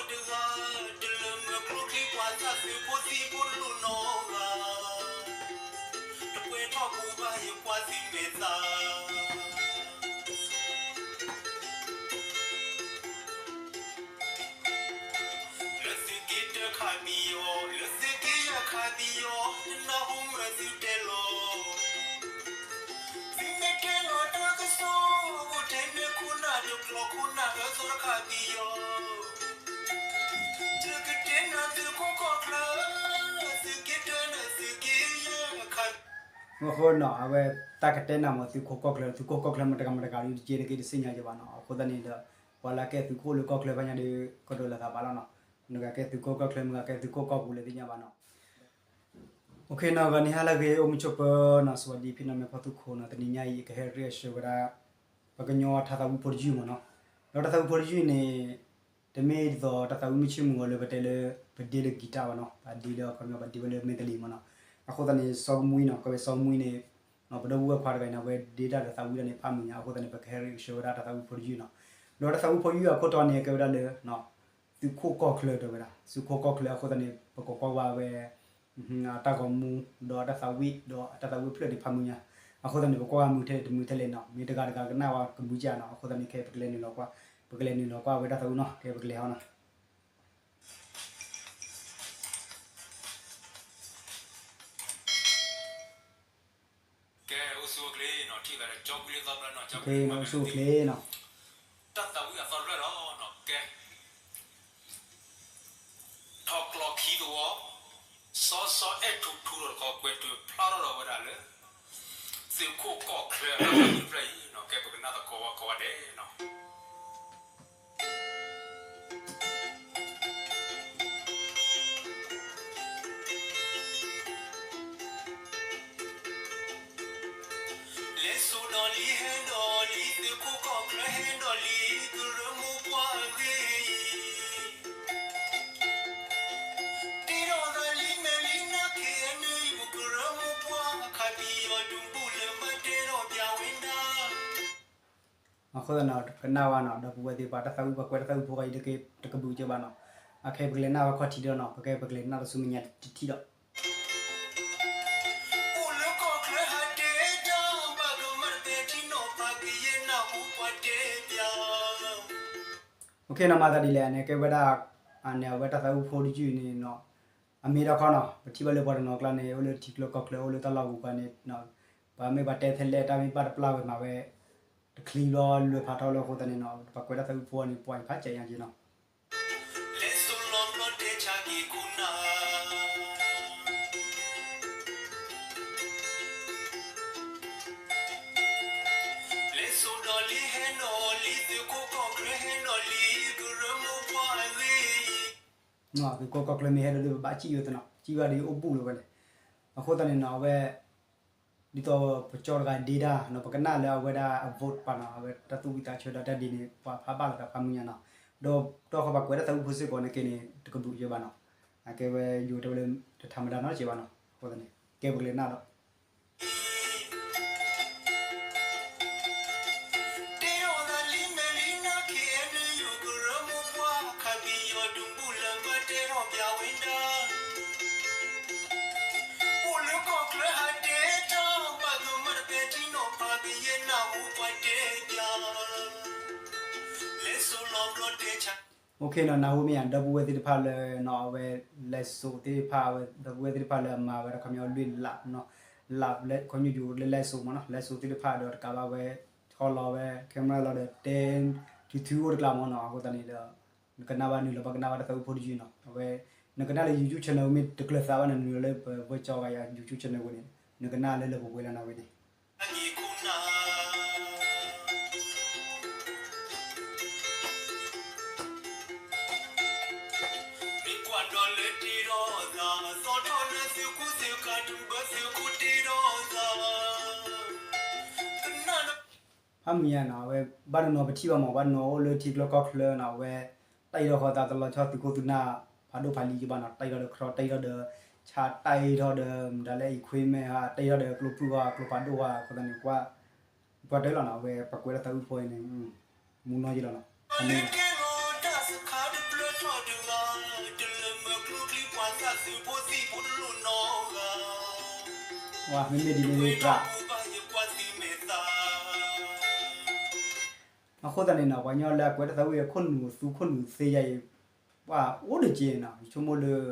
တဂၤတလၢမၢကျိချံပှၤသးသုးဖိသံဖိတလိၣ်နီတဂၤ, တပှဲၤထီၣ်ပူၤဘၣ်ယပှၤသုးမဲာ်သး လၢသုးက့တၢခးပယီၤ, လၢသုးက့ယဲၢ်ခးပယီၤ, နနၢ်ဟူမၢသုးတဲလီၤ, သုးမ့ၢ်တဲလီၤတၢ်ကစီၣ်, အိၣ်ထဲန့ၣ်ခိၣ်နၢ်တကျိၤခိၣ်နၢ်အၢသီတခးပယီၤ, တကတဲနၤသုးခိၣ်ကီၢ်ချၢ, သုးက့တၢန့ၣ်သုးက့ယဲၢ်ခး အဃိနီၤ အဝဲတၢ်ကတဲနၤမ့ၢ်သုးခိၣ်ကီၢ်ချၢ, သုးခိၣ်ကီၢ်ချၢမ့ၢ်တဂၤမ့ၢ်တဂၤဒီး တက့တဂ့ၤတသ့ၣ်ညါက့ၤဘၣ်နီၤ. အဃိသတးန့ၣ်ဒီး ပှၤလၢကဲသုးခိၣ်လၢကီၢ်ချၢဖဲညါဒီး ကဒိးလၢသးဘၣ်လီၤနီၤ. မ့ၢ်ဂၤကဲသုးခိၣ်ကီၢ်ချၢ မ့ၢ်ဂၤကဲသုးခိၣ်ကီၢ်ပူၤလဲၣ်သ့ၣ်ညါဘၣ်နီၤ. အိၣ်ခ့နီၤ ဂီၤနံၤဟါလၢအဂ့ၤ အိၣ်မုာ်ဆိးပၢၤနီၤ, စဝၤဒံဖံနီၤ မဲာ်ဖီသုးခိၣ်နီၤ, တနံၤညါအံၤ ကဟဲရ့အဆှၢဝဲဒၣ် ပှၤကညီထါသးဝံဖိတယုၢ်မ့ၢ်နီၤ. ဒီးတၢ်သးဝံဖိတယုၢ်န့ၣ် တမ့ၢ်ဒ်သိးတၢ်သးဝံမုၢ်ဆ့ၣ်မုၢ်ဂီၤလၢပတဲလၢ ပဒ့လၢကံၤတၢ်ဘၣ်နီၤ, ပဒ့လၢအခီပညီ ပဒ့ဝဲလၢမဲာ်တလံၤမ့ၢ်နီၤ. အဃိသတးန့ၣ် စီၤကမှံနီၤ, ကီၢ်ဝဲစီၤကမှံန့ၣ် ပဒီပုၢ်ဝဲၢ်ခွါတဂၤအံၤန့ၣ် အဝဲဒ့တၢ်ဒီးသးဝံဒၣ်န့ၣ်ဖးမုာ်ညါ, အဃိသတးန့ၣ် ပကဟဲရ့အဆှၢဝဲဒၣ်တၢ်သးဝံဖိတယုၢ်နီၤ. ဒီးတၢ်သးဝံဖိတယုၢ်အခိၣ်တီန့ၣ် ကဲဝဲဒၣ်လၢ သုးခိၣ်ကီၢ်ချၢတဲဝဲဒၣ်, သုးခိၣ်ကီၢ်ချၢအဃိသတးန့ၣ် ပကကွၢ်ဝဲ အတၢ်ဂီၤမူ ဒီးအတၢ်သးဝံၣ် ဒီးအတၢ်သးဝံၣ်ဖျၢၣ်န့ၣ်ဖးမုာ်ညါ. အဃိသတးန့ၣ် ပကွၢ်ဝဲမုာ်ထဲလဲၣ်တမုာ်ထဲလဲၣ်နီၤ, မ့ၢ်တဂၤတဂၤကနၣ်ဝဲကမုာ်ကၢ်နီၤ. အဃိသတးန့ၣ် ခဲပကလဲၤနုာ်လီၤကွၢ်, ပကလဲၤနုာ်လီၤကွၢ်ဝဲတၢ်သးဝံၣ်နီၤ, ခဲပကလဲၤဟီနီၤ. ကဲ အိၣ်ဆူၣ်အိၣ်ချ့နီၤ, ထံၣ်သးဒီး ကၠီကွံလၢသီဖျၢၣ်နီၤ, ကၠီကွံလၢသီဖျၢၣ်နီၤ, အိၣ်ဆူၣ်အိၣ်ချ့နီၤ. တၢ်သးဝံၣ်အသီတဖျၢၣ်လီၤနီၤ, ကဲ ထီၣ်ကျီခံသဝီ, စီၤစီၤအဲၣ်ထူထူဒီးတခီကွဲးတုၤဖျါထီၣ်ဒီးဝဲဒၣ်လၢ သုးခိၣ်ကီၢ်ချၢအတၢ်သးဝံၣ်တဖျၢၣ်အံၤနီၤ, ကဲပကနၣ်သကိးဝဲကိးဂၤဒဲးနီၤ. လဲၤစိာ်ဒီးလံဟဲဒီးလံ သုးခိၣ်ကီၢ်ချၢဟဲဒီးလံ ကရၢမိၢ်ပှၢ်အဂ့ၢ်အံၤ တ့ထီၣ်သးလံမဲာ်လံနါ ခ့ၣ်အဲၣ်ယူၣ် ကရၢမိၢ်ပှၢ် ခးပယီၤဒူပူၤလၢမၤတဲထီၣ်ပၠးဝဲဒၣ် အဃိသတးန့ၣ် ကနၣ်ဝဲနီၤ ဒီပုၢ်ဝဲၢ်သ့ၣ်တဖၣ် တၢ်သးဝံၣ်ပှၤကွဲးတၢ်သးဝံၣ်ဖိဂၤအံၤ တက့ၤတကဘုးကဲဘၣ်နီၤ. အခဲပကလဲၤနၣ်ဝဲခီၣ်ထံးဒီးနီၤ ပကဲပကလဲၤနၣ်တဆူမဲာ်ညါတထံၣ်ဒီး အိၣ်လၢကီၢ်ချၢဟးတဲတၢ် ဘၣ်ကမၣ်တပဲာ်ထံနီၤဖးကယဲၢ်နၢ်ဟူပှၤတဲပၠး အိၣ်ခ့နီၤ မၤသးဒ်လဲၣ်န့ၣ် ကဲဝဲဒၣ် အန့ၣ် အဝဲတၢ်သးဝံၣ်ဖိတယုၢ်န့ၣ်နီၤ အမ့ၢ်တၢ်ခီနီၤ ပထံၣ်ဘၣ်လၢပှၤတနီၤကျါန့ၣ် အိၣ်လၢထံကျိကီၢ်ချၢ အိၣ်လၢတၢ်လီၢ်ပူၤပှၤန့ၣ် ပှၤမ့ၢ်ပှၤတဲထဲလဲၣ် တၢ်မ့ၢ်ဘၣ်တပျၢ်ဝဲမၤဝဲ တချံဘျီလွဲဖးထီၣ်လၢအဃိသတးန့ၣ်နီၤ ပှၤကွဲးတၢ်သးဝံၣ်ဖိန့ၣ် ပှၤအံၤဖးကဲညါက့ၤနီၤ လဲၤစိာ်လီၤဘျီတဲဆါက့ၤခိၣ်နၢ် လဲၤစိာ်ဒီးလံဟဲဒီးလံ သုးခိၣ်ကီၢ်ချၢဟဲဒီးလံ ကရၢမိၢ်ပှၢ်အဂ့ၢ်အံၤ သုးခိၣ်ကီၢ်ချၢမ့ၢ်ဟဲဒီးလံ ပဘၣ်စံၣ်ဝဲသနီၤ စံၣ်ဝဲဒီးအိၣ်ဘူးလီၤဝဲလဲၣ် အဃိသတးန့ၣ်နီၤ အဝဲ ဒ်သိးပကၠီတဂၤဒ့တၢ်နီၤ ပကနၣ်လၢအဝဲဒၣ်အ vote ပှၤနီၤ အဝဲတၢ်သူၣ်ဝံၣ်သးဆၢဒီးတၢ်ဒ့န့ၣ် ပှၤဖးဘၣ်လိာ်သးဖးမုၢ်ညါနီၤ ဒီးတီၢ်ဃီပှၤကွဲးတၢ်သးဝံၣ်ဖိစ့ၢ်ကီးန့ၣ်က့န့ၣ် တကဘုးကဲဘၣ်နီၤ အကဲဝဲယိၤတဲဝဲလၢ တထးမတၤနီတစဲးဘၣ်နီၤ အဃိသတးန့ၣ် ကဲပကလဲၤနၣ်ဒီး တ့ထီၣ်သးလံမဲာ်လံနါ ခ့ၣ်အဲၣ်ယူၣ် ကရၢမိၢ်ပှၢ် ခးပယီၤဒူပူၤလၢမၤတဲထီၣ်ပၠးဝဲဒၣ် အိၣ်လၢကီၢ်ချၢဟးတဲတၢ် ဘၣ်ကမၣ်တပဲာ်ထံနီၤဖးကယဲၢ်နၢ်ဟူပှၤတဲပၠး လဲၤစိာ်လီၤဘျီတဲဆါ အိၣ်ခ့နီၤ နၢ်ဟူမ့ၢ်ဧါ ဒီပုၢ်ဝဲၢ်သ့ၣ်တဖၣ်လၢနီၤ အဝဲ လဲၤစိာ်သ့ၣ်တဖၣ် အဝဲ ဒီပုၢ်ဝဲၢ်သ့ၣ်တဖၣ်လၢအမၤဝဲဒီးခီပညီလွံၢ်လးနီၤ လးလၢခီပညီယိၤလၢလဲၤစိာ်မ့ၢ်နီၤ လဲၤစိာ်သ့ၣ်တဖၣ်ဒီးတကးဘၣ်ဝဲ ဆီလီၤဝဲ camera လီၤဒီးတဲ ထူထူအိၣ်တကျါမ့ၢ်နီၤ အဃိသတးန့ၣ်ဒီး နကနၣ်ဘၣ်နုာ်လီၤဘၣ်ကနၣ်ဘၣ်တၢ်သးဝံၣ်ဖိတယုၢ်နီၤ အဝဲ နကနၣ်လၢ YouTube channel မ့ၢ်တကျၢၤသးဘၣ်န့ၣ် နနုာ်လီၤလၢပ virtual ဂၤယၤ YouTube channel ဝဲန့ၣ် နကနၣ်လၢလၢပှဲၤပှဲၤလီၤနီၤဝဲန့ၣ် မ့ၢ်ကွၢ်ဒီးလၢတ့ထီၣ်သး သီထီၣ်လၢသုးခိၣ်သုးဃး တုၤဘၢသုးခိၣ်တ့ထီၣ်သး ဖးမုၢ်ညါနီၤ အဝဲ ဘၣ်တနီၤပထံၣ်ဘၣ်မး ဘၣ်တနီၤအိၣ်လၢထံကျိကီၢ်ချၢနီၤ အဝဲ တၢ်အံၤထီၣ်ဃီသးတလီၤဆီသုးခိၣ်သုးနၢ် ဖးဒိၣ်ဖးလံၤကဘၣ်နီၤ တၢ်အံၤထီၣ်ဒီးခရီ တၢ်အံၤထီၣ်ဒီး ဆါတၢ်အံၤထီၣ်ဒီး မတၤလၢ equipment ဧါ တၢ်အံၤထီၣ်ဒီးကျိဖုၣ်ဧါ ကျိဖးဒိၣ်ဧါ အဃိသတးန့ၣ် ကွၢ် ပှၤတဲလီၤနီၤ အဝဲပှၤကွဲးတၢ်သးဝံၣ်ဖိအံၤန့ၣ် မူနီၢ်ယံလီၤနီၤ ဖးမုၢ်ညါ တဖျၢၣ်ထီၣ်တဂၤ တလၢမုၢ်ကျိချံ ပှၤသးစူၤဖိသံၣ်ဖိတလိၣ်နီတဂၤ ဝါ မ့မ့ၢ်ဒ်န့ၣ် အဃိသတးန့ၣ်နီၤ ပှၤကညီလၢအကွဲးတၢ်သးဝံၣ်အခိၣ်နူာ်သူခိၣ်နူာ်သ့ယါအံၤ ပှၤအိၣ်တက့ၢ်နီၤ ယဆိကမိၣ်လၢ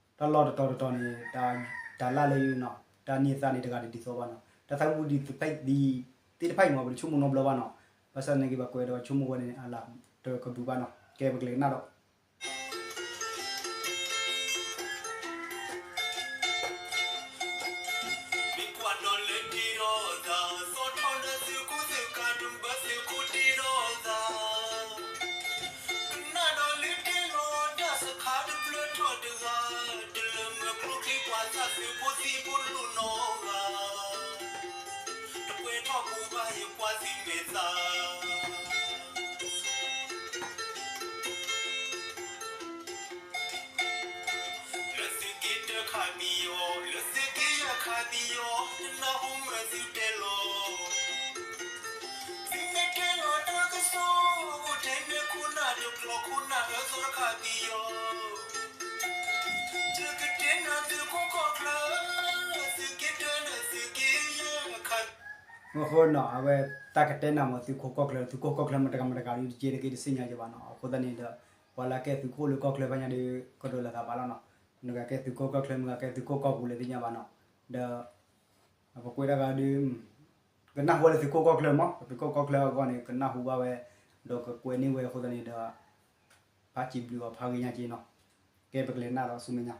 တၢ်လီၢ်တတီၤတတီၤန့ၣ် တၢ်လၢ်လၢနီၤ တၢ်န့ၢ်သါန့ၣ် တဂၤတဒ်သိးဘၣ်နီၤ တၢ်သးဝံၣ်ဒ်သ့ၣ်တဖၣ်အံၤမ့ၢ် ပတဆိကမိၣ်နီတဘျီဘၣ်နီၤ ဘၣ်ဆၣ်သနာ်က့ ပှၤကွဲးဒီးပှၤဆိကမိၣ်ဝဲန့ၣ် အလၢ်တကဘုးဘၣ်နီၤ ကဲပကလဲၤကနၣ်ဒီး မ့ၢ်ကွၢ်ဒီးလၢတ့ဒီးသး သီၣ်ထီၣ်ဒီးသုးခိၣ်သုးကါ တဘၢသုးခိၣ်တ့ဒီးသး ကနၣ်ဒီးလၢတ့လီၤတၢ်စခါ တဖျၢၣ်ထီၣ်တဂၤ တလၢမုၢ်ကျိချံ ပှၤသးစူၤဖိသံၣ်ဖိတလိၣ်နီတဂၤ တပှဲၤထီၣ်ပူၤဘၣ်ယပှၤသံၣ်မဲာ်သၣ် လၢသုးက့တၢခးပယီၤ လၢသုးက့ယဲၢ်ခးပယီၤ တနၢ်ဟူမ့ၢ်သုတဲလီၤ သုမ့ၢ်တဲလီၤတၢ်ကစီၣ် အိၣ်ထဲန့ၣ်ခိၣ်နၢ်တကျိၤခိၣ်နၢ်အၢသီတခးပယီၤ သုကတဲနၤသုးခိၣ်ကီၢ်ချၢ သုးက့တၢန့ၣ်သုးက့ယဲၢ်ခး အဃိနီၤ အဝဲတၢ်ကတဲနၤမ့ၢ်သုးခိၣ်ကီၢ်ချၢ သုးခိၣ်ကီၢ်ချၢမ့ၢ်တဂၤမ့ၢ်တဂၤဒီး တက့ၢ်တက့ၢ်တသ့ၣ်ညါက့ၤဘၣ်နီၤ အဃိသတးန့ၣ်ဒီး ပှၤလၢကဲသုးခိၣ်လၢကီၢ်ချၢဖဲညါဒီး ကဒိးလၢသးဘၣ်လီၤနီၤ မ့ၢ်ဂၤကဲသုးခိၣ်ကီၢ်ချၢ မ့ၢ်ဂၤကဲသုးခိၣ်ကီၢ်ပူၤလဲၣ်သ့ၣ်ညါဘၣ်နီၤ ဒီး ပကွဲးတၢ်ဂၤဒီး ကနၢ်ဟူဝဲလၢသုးခိၣ်ကီၢ်ချၢမး ပသုးခိၣ်ကီၢ်ချၢအဂီၢ်န့ၣ် ကနၢ်ဟူဘၣ်ဝဲ ဒီးကကွဲးန့ၢ်ဝဲအဃိသတးန့ၣ်ဒီး ဖးစံးဘျုးအီၤဖးဂ့ၤညါက့ၤနီၤ ကဲပကလဲၤနၣ်ဒီးဆူမဲာ်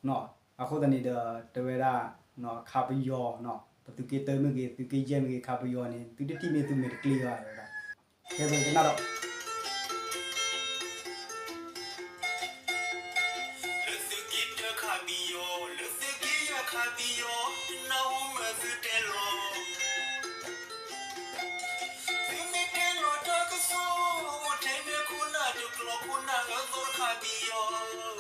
ညါ အဃိသတးန့ၣ်ဒီး တဲဝဲဒၣ် ခးပယီၤနီၤ ပသုးက့တၢမ့ၢ်ဂ့ၤ သုးက့ယဲၢ်မ့ၢ်ဂ့ၤ ခးပယီၤန့ၣ် သုတထံၣ်မ့ၢ်သုမဲာ်တကျ့ဘၣ်ဝဲဒၣ် ကဲပကနၣ်ဒီး လၢသုးက့တၢခးပယီၤ လၢသုးက့ယဲၢ်ခးပယီၤ တနၢ်ဟူမ့ၢ်သုတဲလီၤ သုမ့ၢ်တဲလီၤတၢ်ကစီၣ် အိၣ်ထဲန့ၣ်ခိၣ်နၢ်တကျိၤခိၣ်နၢ်အၢသီတခးပယီၤ သုက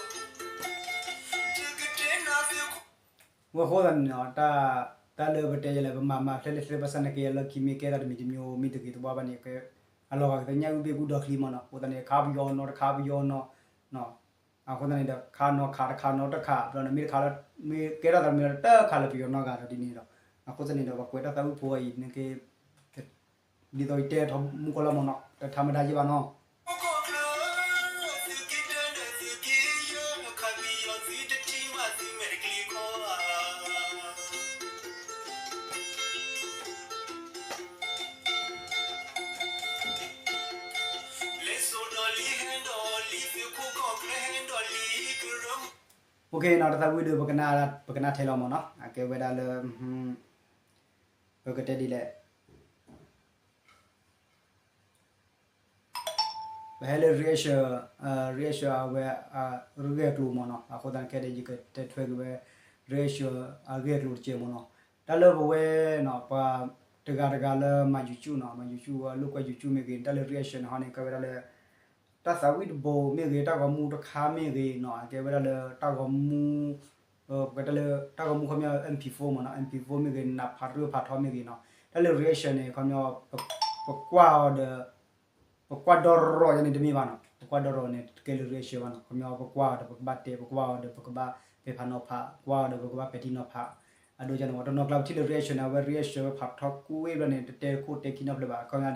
တဲနၤသုးခိၣ် အဃိသတးန့ၣ်နီၤ တၢ်လၢပတဲယဲလဲၣ် ပမၤမၤဖျဲးလၢဖျဲး ဘၣ်ဆၣ်သနာ်က့လၢခံမ့ၢ်ကဲထီၣ်တမံၤတမံၤ မ့ၢ်တဂ့ၤတဘၣ်ဘၣ်န့ၣ် အလီၤဂာ်ကသ့ၣ်ညါအုၣ်ဘ့ၣ်ကူဒီချံမ့ၢ်နီၤ အဃိသတးန့ၣ် ခးပယီၤနီၤ တခးပယီၤနီၤ အဃိသတးန့ၣ်ဒီး ခးနီၤခးတခးနီၤတခး ဘျီန့ၣ် မ့ၢ်တခးလၢ မ့ၢ်ကဲထီၣ်သးမ့ၢ်တခးလၢပယီၤနီတဂၤဒီးဒ်န့ၣ်ဒီး အဃိသတးန့ၣ်ဒီး ပှၤကွဲးတၢ်သးဝံၣ်ဖိအံၤန့ၣ်က့ ဒ်သိးယတဲထီၣ်မူကီၢ်လီၤမ့ၢ်နီၤ တၢ်ထါမတၤယ့ၢ်ဘၣ်နီၤ OK နီၤ တၢ်သးဝံၣ်ဒီး ပကနၣ်ထဲလီၤမ့ၢ်နီၤ အကဲဝဲဒၣ်လၢ ပကတဲဒ်လဲၣ် ပဟဲလၢ reaction reaction အဝဲ အဂ့ၢ်အကျိၤမ့ၢ်နီၤ အဃိသတးခဲဒၣ် ယကတဲထွဲက့ၤဝဲ reaction အဂ့ၢ်အကျိၤတကဲးမ့ၢ်နီၤ တၢ်လၢပဝဲနီၤ ပှၤတဂၤတဂၤလၢမၤ YouTube နီၤ မၤ YouTube အလိာ်ကွဲ YouTube မ့ၢ်ဂ့ၤ တၢ်လၢ reaction န့ၣ်ဟီန့ၣ် ကဲဝဲဒၣ်လၢ တၢ်သးဝံၣ်တဘိမ့ၢ်ဂ့ၤ တၢ်ဂီၤမူတခါမ့ၢ်ဂ့ၤနီၤ အကဲဝဲဒၣ်လၢတၢ်ဂီၤမူ ပကတဲလၢ တၢ်ဂီၤမူခီပညီ MP four မ့ၢ်နီၤ MP four မ့ၢ်ဂ့ၤ နးဖးတရၢဖးထီမ့ၢ်ဂ့ၤနီၤ တၢ်လၢ reaction န့ၣ် ခီပညီ ပကွၢ်အီၤဒီး ပကွၢ်ဒီရီၤယါန့ၣ်တမ့ၢ်ဘၣ်နီၤ ပကွၢ်ဒီရီၤန့ၣ် တကဲလၢ reaction ဘၣ်နီၤ ခီပညီ ပကွၢ်အီၤဒီးပကဘၣ်တဲ ပကွၢ်အီၤဒီးပကဘၣ်ပဲာ်ဖးနီၤဖး ကွၢ်အီၤဒီးပကဘၣ်ပဲာ်ထံနီၤဖး အဒိကန့ၣ် ပှၤတနီၤကျါပထံၣ်လၢ reaction န့ၣ် အဝဲ reaction ဝဲဖးထီကွံာ်ဘျီန့ၣ် တတဲခိၣ်တဲခံနီတဖျၢၣ်ဘၣ် ခီပညီ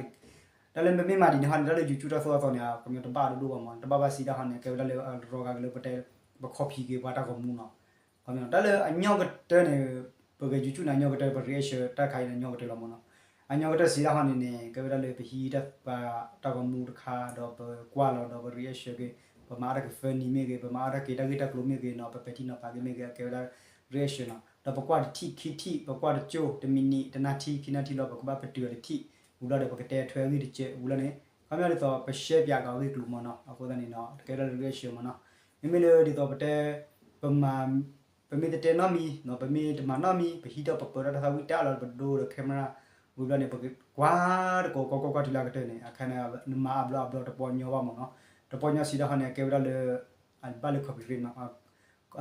တၢ်လၢမ့မ့ၢ်မၤဒ်န့ၣ်ဟီန့ၣ် တၢ်လၢ YouTube တၢ်သိၣ်တၢ်သီန့ၣ် ခီပညီတဘၣ်ဒိၣ်ဒိၣ်ဘၣ်မ့ၢ် တဘၣ်ဘၣ်စံးတၢ်ဟီန့ၣ် ကဲဝဲဒၣ်လၢအရီၤဂၤကလၢပတဲ ပ copy က့ၤပှၤတၢ်ဂီၤမူနီၤ ခီပညီတၢ်လၢအညီကတၢၢ်န့ၣ် ပဂဲၤ YouTube န့ၣ် အညီကတၢၢ် ပ reaction တၢ်ခါအံၤန့ၣ် အညီကတၢၢ်လီၤမ့ၢ်နီၤ အညီကတၢၢ်စံးတၢ်ဟီန့ၣ်န့ၣ် ကဲဝဲဒၣ်လၢပဟံးတၢ်ပှၤတၢ်ဂီၤမူတခါ ဒီးပကွၢ်လီၤဒီးပ reaction က့ၤ ပမၤအါတၢ်က့ၤ funny မ့ၢ်ဂ့ၤ ပမၤအါတၢ်က့ၤတၢ်ဂ့ၢ်တၢ်ကျိၤမ့ၢ်ဂ့ၤနီၤ ပပဲာ်ထံနီၤဖးက့ၤမ့ၢ်ဂ့ၤ အကဲဝဲဒၣ် reaction နီၤ ဒီးပကွၢ်တထံၣ်ခံထံၣ် ပကွၢ်တကၠိ တမံၤနံၤ တနၣ်ထံၣ် ခံနၣ်ထံၣ်လီၤ ပကဘၣ်ပတုာ်အီၤတထံၣ် ဝံၤဘျီဒီး ပကတဲထွဲအဂ့ၢ်တကဲး ဝံၤလီၤန့ၣ် ခီပညီဒ်သိး ပရှဲပၠးက့ၤအဂ့ၢ်ကျိၤမ့ၢ်နီၤ အဃိသတးန့ၣ်နီၤ တကဲဝဲဒၣ်လၢ reaction မ့ၢ်နီၤ မ့မ့ၢ်လၢဒ်သိးပတဲ ပမၤ ပမ့ၢ်တတဲနီတမံၤ ပမ့ၢ်တမၤနီတမံၤ ပဟံးထီၣ်ပပၢၤထီၣ်တၢ်သးဝံၣ်တၢ်လီၤ ပဒိဒီး camera ဝံၤဘျီန့ၣ် ပကကွၢ်တကိးကွၢ်ကွၢ်ကွၢ်တုၤလၢအကတၢၢ်န့ၣ် အခါန့ၣ် နမၤအဘျီအဘျီတပီညီဘၣ်မ့ၢ်နီၤ တပီညီစံးတၢ်ဟီန့ၣ် အကဲဝဲဒၣ်လၢ အဘၣ်လၢ copyright မ့ၢ်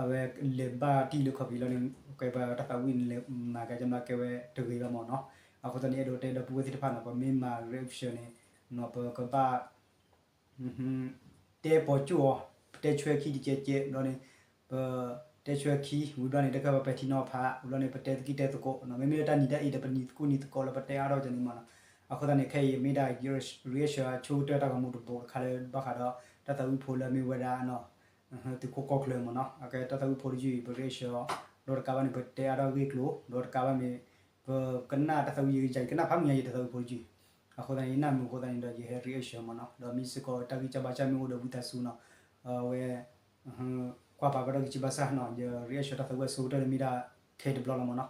အဝဲလဲၤဘၣ်တံၢ်လၢ copy လီၤန့ၣ် ကဲပှၤတၢ်သးဝံၣ်န့ၣ်လဲၤမၤကဲကဲမ့ၢ်ကဲဝဲတဂ့ၤဘၣ်မ့ၢ်နီၤ အဃိသတးန့ၣ် အဲၣ်ဒိးတဲဒီပုၢ်ဝဲၢ်သ့ၣ်တဖၣ်နီၤ ပမ့ၢ်မၤ reaction န့ၣ် ပကဘၣ် တဲပိာ်ကၠိၣ်အီၤ, ပတဲဆွဲခံတကဲးကဲး ဘျီန့ၣ် ပတဲဆွဲခံ ဝံၤဘျီန့ၣ် တကဲပပဲာ်ထံနီၤဖး ဝံၤဘျီန့ၣ် ပတဲသကိးတဲသကိးနီၤ, မ့မ့ၢ်လၢတၢ်နံၤတၢ်အ့ၣ်ဒီး ပနံၤသကိးနံၤသကိးလၢပတဲအါထီၣ်ကန့ၣ်မးနီၤ. အဃိသတးန့ၣ် ခဲအံၤမ့ၢ်ဒၣ် reaction အဆိကတၢၢ်တၢ်ဂီၤမူတဘိတခါလၢဘၣ်ဃးဒီး တၢ်သးဝံၣ်ဖိလၢမ့ၢ်ဝဲဒၣ် သုးခိၣ်ကီၢ်ချၢမးနီၤ, အကဲတၢ်သးဝံၣ်ဖိတယုၢ်အံၤ ပ reaction အီၤ, ဒီးတကးဘၣ်န့ၣ် ပတဲအါထီၣ်ဂ့ၢ်ကျိၤ, ဒီးတကးဘၣ်န့ၣ် ပကနၣ်တၢ်သးဝံၣ်ယကနၣ်ဖးမုၢ်ညါယတၢ်သးဝံၣ်ဖိတယုၢ်, အဃိသတးန့ၣ် ယနၢ်မုာ်အဃိသတးန့ၣ်ဒီး ယဟဲ reaction မးနီၤ, ဒီးမ့ၢ်စ့ၢ်ကီးတၢ်ဂံၢ်စၢ်ဘါစၢ်မ့ၢ်အိၣ်ဒီးဝံသးစူၤနီၤ, အဝဲ ကွၢ်ပာ်ဘၣ်တၢ်ဂံၢ်စၢ်ဘါစၢ်နီၤ, ယ reaction တၢ်သးဝံၣ်အဆိကတၢၢ်န့ၣ်မ့ၢ်ဒၣ်ခဲတဘျီလီၤမးနီၤ,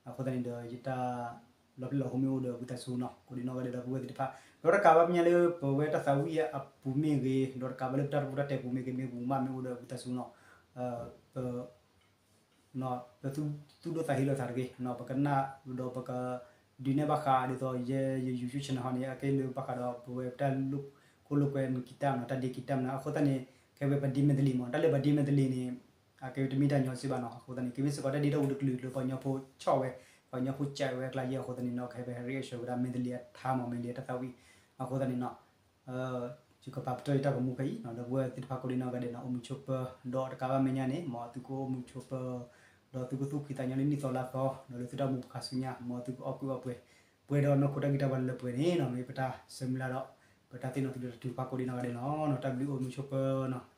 အဃိသတးန့ၣ်ဒီး ယတၢ်လီၤပျံၤလီၤဖုးမ့ၢ်အိၣ်ဒီးဝံသးစူၤနီၤ, ကိးဒံနီၢ်ဂၤဒဲးဒီပုၢ်ဝဲၢ်သ့ၣ်တဖၣ်, ဒီးတကးဘၣ်မ့ၢ်လၢပဝဲတၢ်သးဝံၣ်အပူၤမ့ၢ်ဂ့ၤ, ဒီးတကးဘၣ်လၢပတၢ်တပူၤတၢ်တဲာ်ပူၤမ့ၢ်ဂ့ၤ, မ့ၢ်ပူၤမးမ့ၢ်အိၣ်ဒီးဝံသးစူၤနီၤ, ပ ပသူၣ်ဒိၣ်သးဟ့လိာ်သးတဂ့ၤ, ပကနၣ်ဒီးပက ဒုးနဲၣ်ဘၣ်ဃးဒ်သိး ယ ယ YouTube channel ဟီန့ၣ် အကဲလၢဘၣ်ဃးဒီးပဝဲပတၢ်လိာ်ကွဲမုာ်ကံတၢ်နီၤ, တၢ်ဒ့ကံတၢ်မနီၤ, အဃိသတးန့ၣ် ခဲဝဲပဒ့မဲာ်တလ့ၣ်မး, တၢ်လၢပဒ့မဲာ်တလ့ၣ်န့ၣ် အကဲဝဲတမ့ၢ်တၢ်ညီစ့ၢ်ဘၣ်နီၤ, အဃိသတးန့ၣ် ကမ့ၢ်စ့ၢ်ကီးတၢ်ဒ့တၢ်ဝူတကလုာ်လၢပှၤကညီဖိဆီၣ်ဝဲ, ပှၤကညီဖိကဲးဝဲအကျါယဲၢ်အဃိသတးန့ၣ်နီၤ, ခဲဝဲ reaction ဝဲဒၣ်မဲာ်တလ့ၣ်အထါမး, မဲာ်တလ့ၣ်အတၢ်သးဝံၣ်, အဃိသတးန့ၣ်နီၤ ယကပာ်ပတုာ်ယတၢ်ဂီၤမူဖဲအံၤနီၤ, ဒီပုၢ်ဝဲၢ်သ့ၣ်တဖၣ်ကိးဒံနီၢ်ဂၤဒဲးနီၤ, အိၣ်မုာ်ဆိးပၢၤ, ဒီးတကးဘၣ်မဲာ်ညါန့ၣ် မ်သုကအိၣ်မုာ်ဆိးပၢၤ, ဒီးသုကသူၣ်ဖှံသးညီလၢနံၣ်သီလါသီ, ဒီးလၢသုတၢ်အိၣ်မူပူၤခါဆူညါ, မ်သုကအိၣ်ကူၣ်အိၣ်ပှဲၤ, ပှဲၤဒီးနီၢ်ခိတၢ်ဂံၢ်တၢ်ဘါလၢပှဲၤန့ၣ်နီၤ, မ့ၢ်ပတၢ်ဆၢမုၢ်လၢ်ဒီး ပတၢ်သ့ၣ်နီၣ်ထီၣ်လၢတၢ်ထုကဖၣ်ကိးဒံနီၢ်ဂၤဒဲးလီၤ. တၢ်ဘျုးအိၣ်မုာ်ဆိးပၢၤနီၤ.